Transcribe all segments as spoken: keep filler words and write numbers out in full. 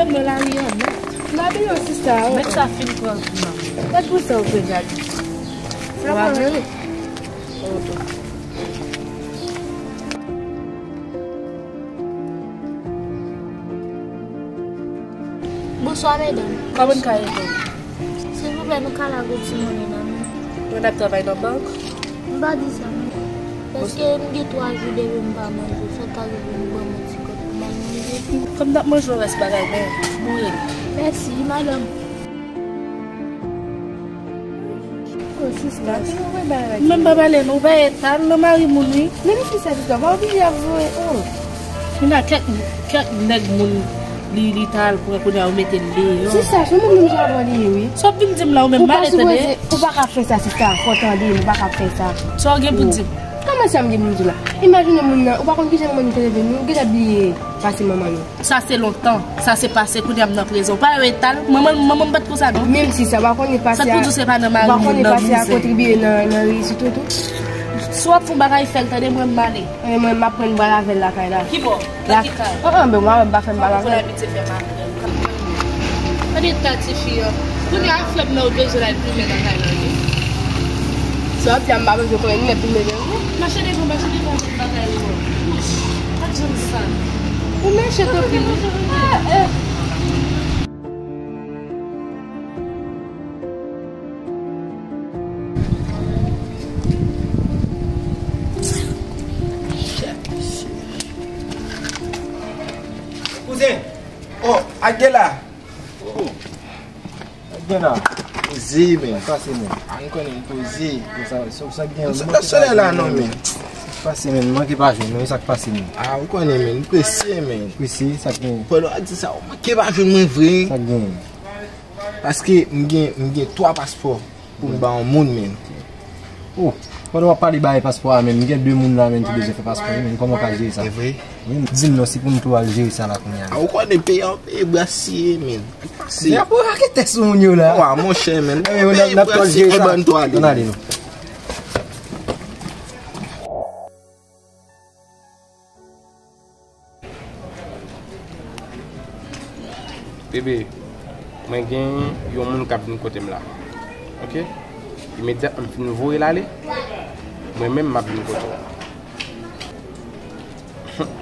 Nan lari an, non. Nan peyi an, sista. Mèt sa fin pran kou nan. Gad pou sa w fè, gad. Sa pa vre. Bonswa, medam. Kòman n ka ede w? Silvouplè, nou ka lage yon ti monnen nan men. Mwen ap travay nan bank? M pa di sa, non. Paske m gen twa jou depi m pa manje. Sa ka rive m ban m yon ti kòb pou m al manje. Kòm n ap manje yon rès bagay, men, boure l. Mèsi, madanm. Oh, sista, se yon bagay. Menm pa pale, non, ou pa etal nan mari moun, wi. Men nou ki sa, sista, pa oblije ap voye, oh. Kounye a kèk, kèk nèg moun, li, li ta al pran, kounye a ou mete l deyò. Sista, se mwen menm sa pran li, wi. Sa w ap vin di m la, ou menm, ou pa mal entande? Sipoze, ou pa ka fè sa, sista, fò w tande m, ou pa ka fè sa. Sa w gen pou di m? Kòman sa m gen pou m di w la? Imajine moun nan, ou pa konn kijan manman nou te leve nou, ou gentan bliye pase manman nou. Sa se lontan. Sa se pase, kounye a m nan prezan. Ou pa wè etal? Manman, manman m pa t konsa, non. Menm si sa, w pa konnen pase a, w pa konnen pase a kontribiye nan, nan reyisit ou tou. Si w ap fè yon bagay, fè l, tande, mwen m ale. Tande, mwen m ap pran bal avè l lakay la. Ki bò? Nan ki kay? An, an, ben, mwen, m pa fè m bal avè l. Tande, ta tifi an. Kounye a, frè m nan, ou bezwen l al plimen nan kay la, wi. Sa w ap di a, m pa bezwen konnen, m mèt plimen, non. Mache devan, mache devan. Bagay yo. Wouch, pa t janm sa. Ou mechan tanpri wi. Kouzen! Oh, Adela! Oh. Sa k gen la? Poze, men. Sa k pase, men? A, m konnen m poze. Sa, sa, sa k gen? Sa, sa solèy la, non, men. Sa k pase, men? M manke pa jwenn, men. Sa k pase, men? A, ou konnen, men. M prese, men. Prese, sa k gen? Pandan w ap di sa, ou manke pa jwenn mwen vre. Sa k gen? Paske m gen, m gen twa paspò pou m ba yon moun, men. Oh, pandan w ap pale bagay paspò a, men, m gen de moun la, men, ki bezwen fè paspò yo, men. Kòman w ka jere sa? E vre? Wi, di m non, si pou m tou al jere sa la kounye a. A, ou konnen peyi an, peyi brasiye, men. Pase. Depi w raketè sou moun yo la. Wa, monchè, men. Peyi brasiye, jere sa. Ann ale, non. Bebe, mwen gen yon moun k ap vin kote m la. Oke? Imedyatman m fin voye l ale, mwen menm m ap vin kote w.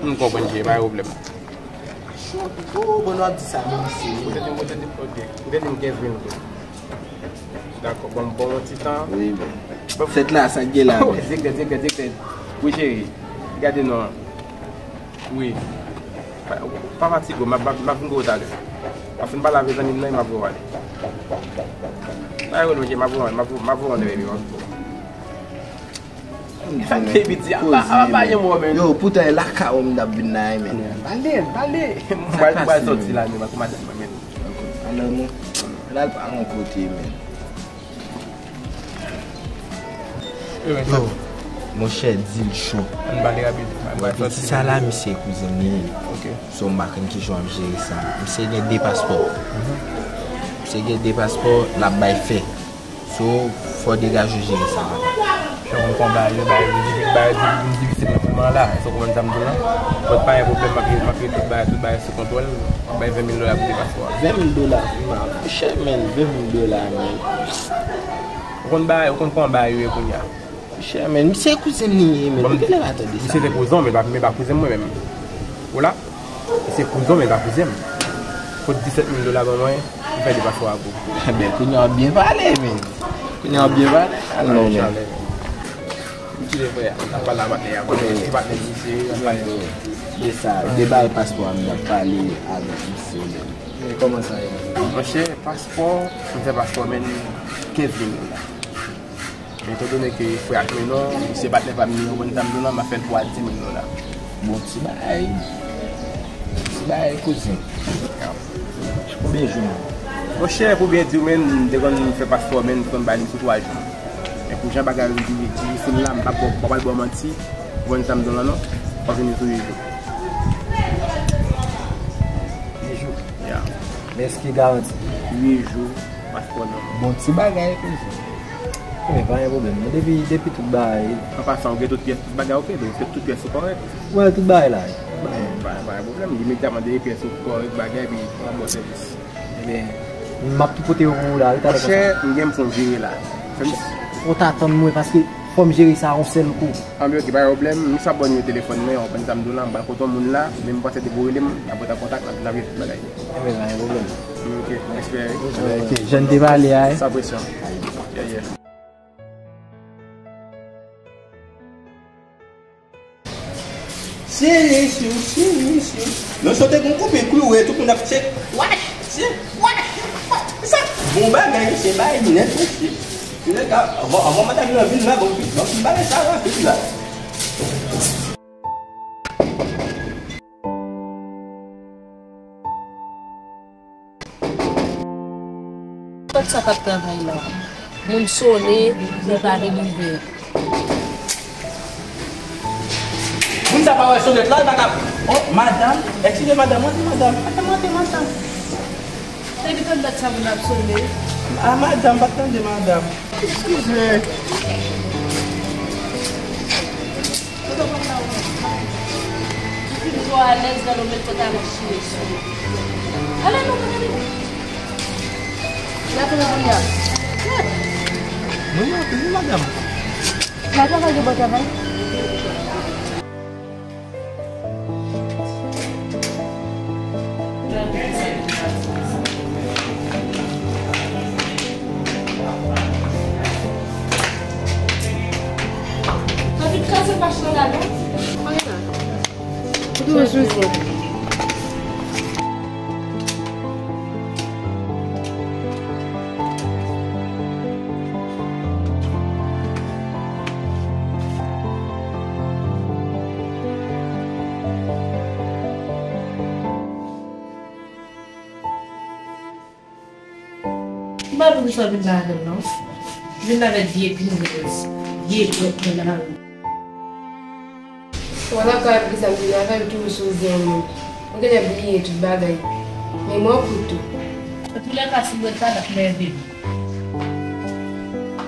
M konprann, Jay, pa gen pwoblèm. Cho, oh, bon, nou ap di sa, men, mesye. Ou te di m, ou te di m, oke. Ou te di m kenz minit. Dakò, bon, bon, yon ti tan. Wi, men. Bon. Fèt la, sa k gen la, men. Direktè, direktè, direktè. Wi, cheri. Gade non. Wi. Pa, pa fatige w, m ap, m ap, m ap vin kote w talè. M ap fin pale avèk zanmi m nan, m ap voye w ale. Pa gen pwoblèm, m ap voye w ale, m ap, m ap voye w ale, baby, m ap voye w ale. Sa k te piti a pa, a pa yon mò, men. Yo, poutan e lakay ou m t ap vin la, men. Pale, pale. M pral, m pral sòti la, men, ak madanm mwen, men. Alò, nou, n al pa yon kote, men. Yo, monchè, di l cho. Ann pale rapid. Bon, piti sa la, misye kouzen m li ye. Ok. So, m pa konn kijan w ap jere sa. Misye gen de paspò. Mhm. Misye gen de paspò, l ap bay fè. So, fò degaje w jere sa, papa. Fè yon konba, yo bay, bay, bay, difisil nan moman la. So, konprann sa m di w la? But pa gen pwoblèm, m ap, m ap rete tout bagay, tout bagay sou kontwòl. M ap bay ven mil dola pou depase a. Ven mil dola? Monchè, men, ven mil dola, men. Ou konn bagay, ou konn kòman bagay yo ye kounye a. Monchè, men, misye kouzen m li ye, men. Bon, m genlè pa tande sa. Misye se kouzen w, men pa, men pa kouzen m mwen menm. Ou la? Misye kouzen w, men pa kouzen m. Kot disèt mil dola ban mwen, m fè depase a pou ou. Enben, kounye a w ap byen pale, men. Kounye a w ap byen pale. Alò, men. Ki le frè a? N ap pale a patnè a. Ki patnè misye, n ap pale. De sa, de bagay paspò a, m t ap pale avèk misye, men. Men kòman sa ye? Monchè, paspò, m fè paspò, men kenz mil dola. Men etandone ke frè ak men non, misye patnè pa m li, ou konn sa m di w la, m ap fè l pou a di mil dola. Bon ti bagay. Ti bagay, kouzen. Konbyen jou, men? Monchè, pou byen di w, men, m te konn fè paspò, men, m te konn bay li pou twa jou. Men pou jan bagay yo di, difisil la, m p ap, m p ap ba w manti. Ou konn sa m di w la, non? Fò vini sou uit jou. Uit jou? Ya. Men èske garanti? Uit jou, paspò nan men. Bon ti bagay, kouzen. Men pa gen pwoblèm, non. Depi, depi tout bagay. An pasan, ou gen tout pyès, tout bagay oke, donk tout pyès ou kòrèk. Wè, tout bagay la. Pa, pa gen pwoblèm, imedyatman depi pyès ou kòrèk bagay, epi w ap ba w sèvis. Ebyen, m ap tou pote yo pou ou la, wi, talè konsa. Monchè, m gen pou m vire la. Fè m... Fò w ta tann mwen, paske fò m jere sa yon sèl kou. Anben, oke, pa gen pwoblèm. M sa ba w nimewo telefòn mwen, w konprann sa m di w la, m pral kote yon moun la, men m panse depi w rele m, n ap rantre an kontak, n ap, n ap regle tout bagay. Enben, pa gen pwoblèm. Oke, m espere. Oke, jan n te pale a, wi. San presyon. Yeah, yeah. Sere sou, sere sou. Non, sote gon koupe kloure, tout moun ap se wach, se wach, wach. Sa bon bagay, se bay nèt, mesye. Nèg la, anvan, anvan madanm nan vin la, bon, bon, bon, bagay sa rapid la. Kot sa k ap travay la? Moun sone, li pa vin ouvè. Moun sa pa wè sonèt la, li pa ka. Oh, madanm, eskize madanm, antre madanm, antre, antre madanm. Depi tande dat sa moun ap sone. Ah, madanm, pa tande madanm. Eskize. Ou fin twò alèz nan lòt kote avèk chire sou. Ale non, ale. La pou la pou la. Mwen mwen pi madanm. La travay de bon travay. Sa vin kraze mach lan ladan. Ou tou sou zèb. M pa konn sa vin la avè l non. Vin la avèk vye pinèz, vye bwèt nan lari. Wè lakay ap di sa m vin avè l toujou sou zen mwen. Mwen genlè bliye tout bagay. Memwa kout tou. Antoulèka, si bwèt la, l ap nève m.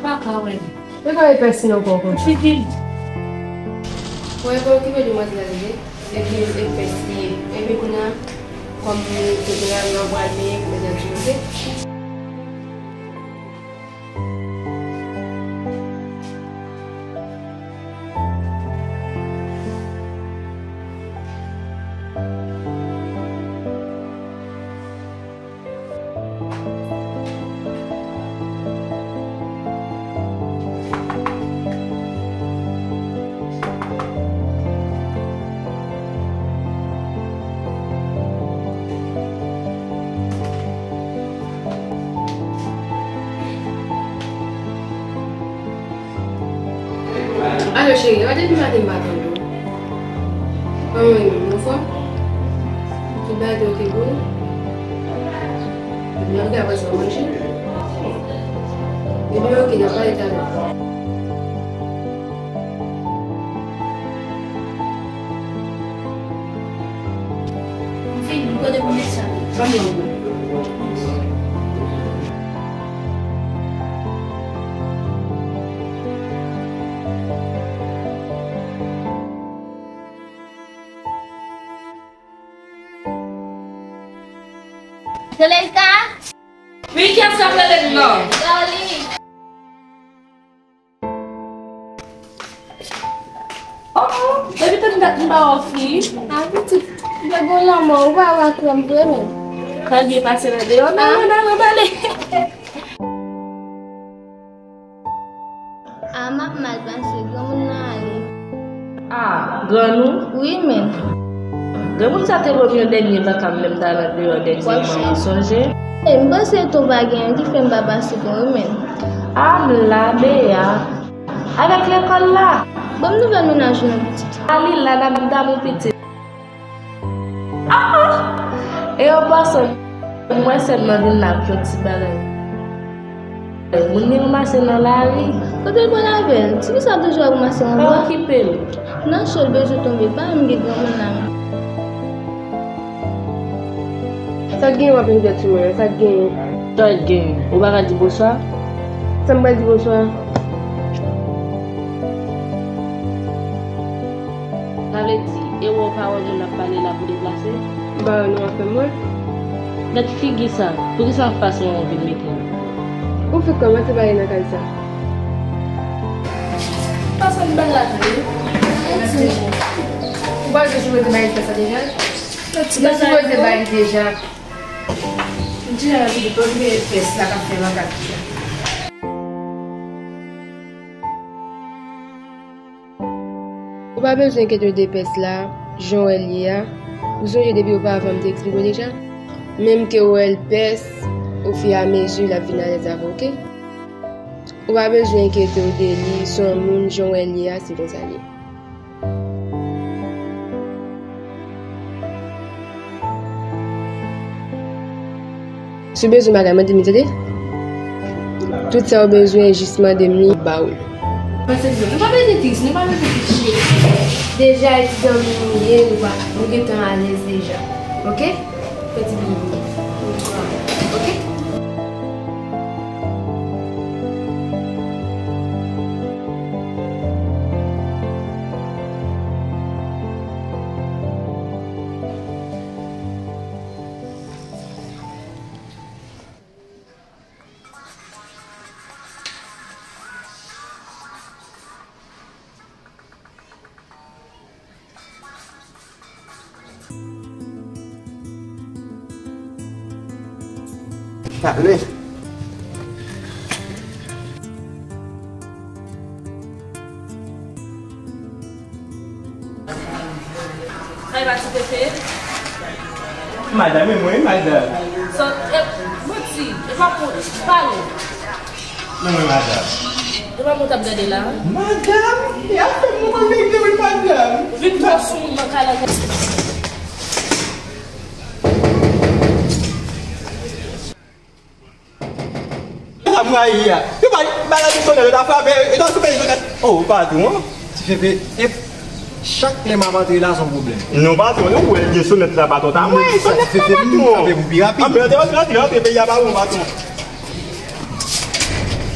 Pa ka wè li. Mwen pa wè pèsi ankò konsa. Figi l. Mwen pa okipe demwazèl la, tande. Epi, epi pèsi. Epi kounye a, kòm mwen te gen lajan, mwen pral peye pou medam chanje. Alo cheri, a depi maten m pa tande w. Kòman w ye menm, ou anfòm? Tout bagay te oke pou ou? Ebyen oke, apre sa w manje? Ebyen oke, n ap pale talè. M fini, m kote pou met sa. Ban m yon. Zouleyka? Wi, kiyès k ap rele m nan? Darline. Oh, oh, depi tout dat m pa wè w fi. A pitit, m te gon lanmò, ou pa wè krèm vre menm. Kòl byen pase nan deyò, nan, nan, nan, nan, ale. A m ap mal pase, granmoun nan ale. A, grann ou? Wi, men. Granmoun sa te ban m yon dènye vaka m menm ta nan deyò dènyèman, ou sonje? E, m panse tou pa gen anyen ki fè m pa pase bon wi, men. A, m la, Bea. Avèk lekòl la. Ban m nouvèl mennaj ou non, pitit. A, li la, n ap damou, pitit. Ah! E an pasan, m wè sè m nan vin la ak yon ti bagay. Moun li ranmase nan lari. Kote l pral avè l? Ti fi sa toujou ap ranmase nan bwa. Pa okipe l. Nan cho l bezwen tonbe, pa menm gen granmoun la menm. Sa k genyen w ap enkyete mwen an? Sa k genyen? Sa k genyen? Ou pa ka di bonswa? Sa m pral di bonswa? Sa vle di, e w ap Pawòl moun ap pale la pou deplase. M pa wè nou ap fè m wè. Gad figi sa. Poukisa w ap pase yon vin mete l? Ou fè kòman te pale nan kay sa? Pase m bal la tande. Ou pa jwe sou mete bay sa deja? Mwen sipoze bay deja. M di a di li pa vle pès la k ap fè mankak li a. Ou pa bezwen enkyete w de pès la, jan w wè l ye a. Ou sonje depi oparavan m te eksplike w deja? Menm ke w wè l pès, ofiramezi l ap vin alèz avè w, oke? Ou pa bezwen enkyete w de li, se yon moun jan w wè l ye a, se konsa l ye. Si w bezwen bagay, mande m li, tande. Tout sa w bezwen, jis mande m li, m ap ba w l. Pase byen. Nou pa bezwen tris, nou pa bezwen tris. Deja, e ti zanmi nou ye, nou pa, nou gentan alèz deja. Oke? Fè ti byen. Oke? Pale. Sa e pa ti Fefe? Madanm, e mwen, madanm. Sòt, e, manti, e pa pou, pale. Non, mwen, madanm. E pa mwen t ap gade la. Madanm, e ap fè mwen konn verite, wi, madanm. Vin twò sou moun nan kay la. Sa m rayi a. Yo pa, bagay ti sonè, yo ta frape, yo ta frape, yo ta, oh, patwon. Ti Fefe, e chak lè m ap antre la, se yon pwoblèm. Non, patwon, nou wè gen sonèt la, patwon. Ta mwen, sonèt la, patwon. Antre pou pi rapid. Antre, antre, antre, antre, peyi a pa bon, patwon.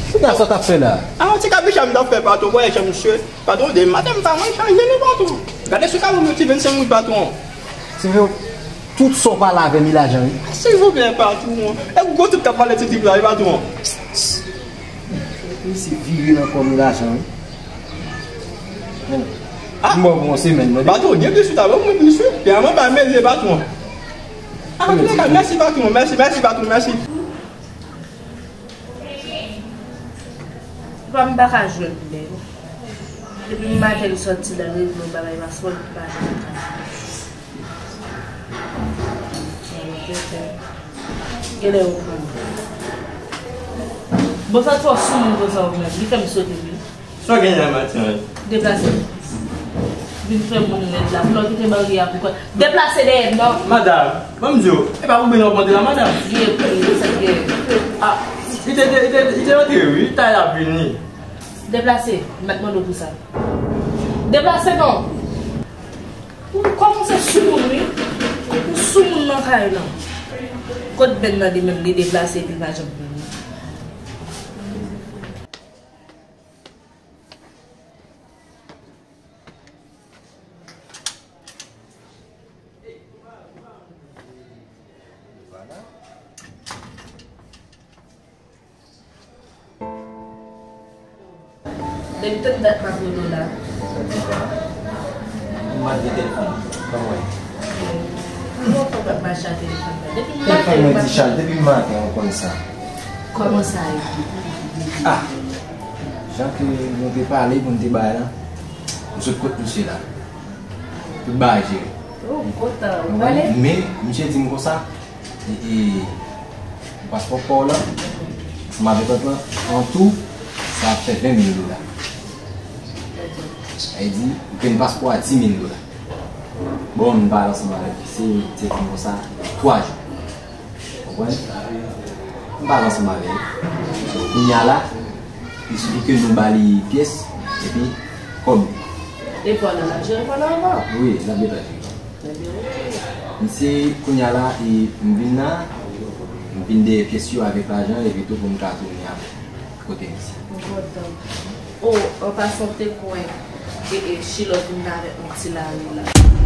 Kounya sa w t ap fè la? A, se kabicha m t ap fè, patwon, wè, jan misye, patwon, de maten m pa manje anyen non, patwon. Gade sou kado m, yo ti vennsenk goud, patwon. Ti Fefe, tout sa w pale avè m, e lajan, wi. Silvouplè, patwon. E gwo tip k ap pale ti tip la, wi, patwon. Misye vire nan kò m, e lajan, wi. Men, ah, m ba w pou yon semèn, tande. Patwon, gen plis wi, ta ban mwen plis wi. Pe a mwen ba mele, patwon. Ah, antouka, mèsi, patwon. Mèsi, mèsi, patwon, mèsi. Papa m pa ka jwenn men. Depi maten li sòti la, l regle yon bagay paspò, li pa janm ka. Genlè yo pran. Bon, sa twò sou moun konsa ou menm. Li fè m sote, wi. Sa w genyen la, Matyans? Deplase. Vin fè moun lèd la. Pou lè w kite mari a pou kò. Deplase dèyè m, non. Madanm, ban m di w, e pa pou byen w ap monte la, madanm. Vye pri, sa k gen. Ah, li te, li te, li te, li te rantre, wi. Li ta la vini. Deplase, m pa t mande w pou sa. Deplase, non. Ou kòmanse sou moun, wi. Ou sou moun nan kay lan. Kot Ben nan li menm, li deplase, epi l pa janm vini. Depi tout dat m ap rele w la. Sa di pa. M ap gen telefòn. Ban mwen. Mwen konn w ap mache a telefòn nan. Depi maten, telefòn mwen di chaj, depi maten, ou konn sa. Kòman sa ye? Ah! Jan ke nou te pale pou n te bay la, m sot kot misye la. Tout bagay jere. Oh, m kontan. Ou pale? Men, misye di m konsa, e, e, paspò pa w lan, ansanm avèk lòt lan, an tou, sa ap fè ven mil dola. Sa vle di, ou peye paspò a di mil dola. Bon, m pale ansanm avèk misye, misye di m konsa, twa jou. Konprann? M pale ansanm avè l. So, kounye a la, li sifi ke nou ba li pyès, epi kòb li. E pandan l ap jere pandan ankò? Wi, l ap gentan jere. Ebyen, wi. Misye, kounye a la, e m vin la, m vin dèyè pyès yo avèk lajan, epi tou pou m ka tounen avè l kote misye. M kontan. O, an pasan, w te kwè, e, e, Chilòt vin avèk yon ti lari la.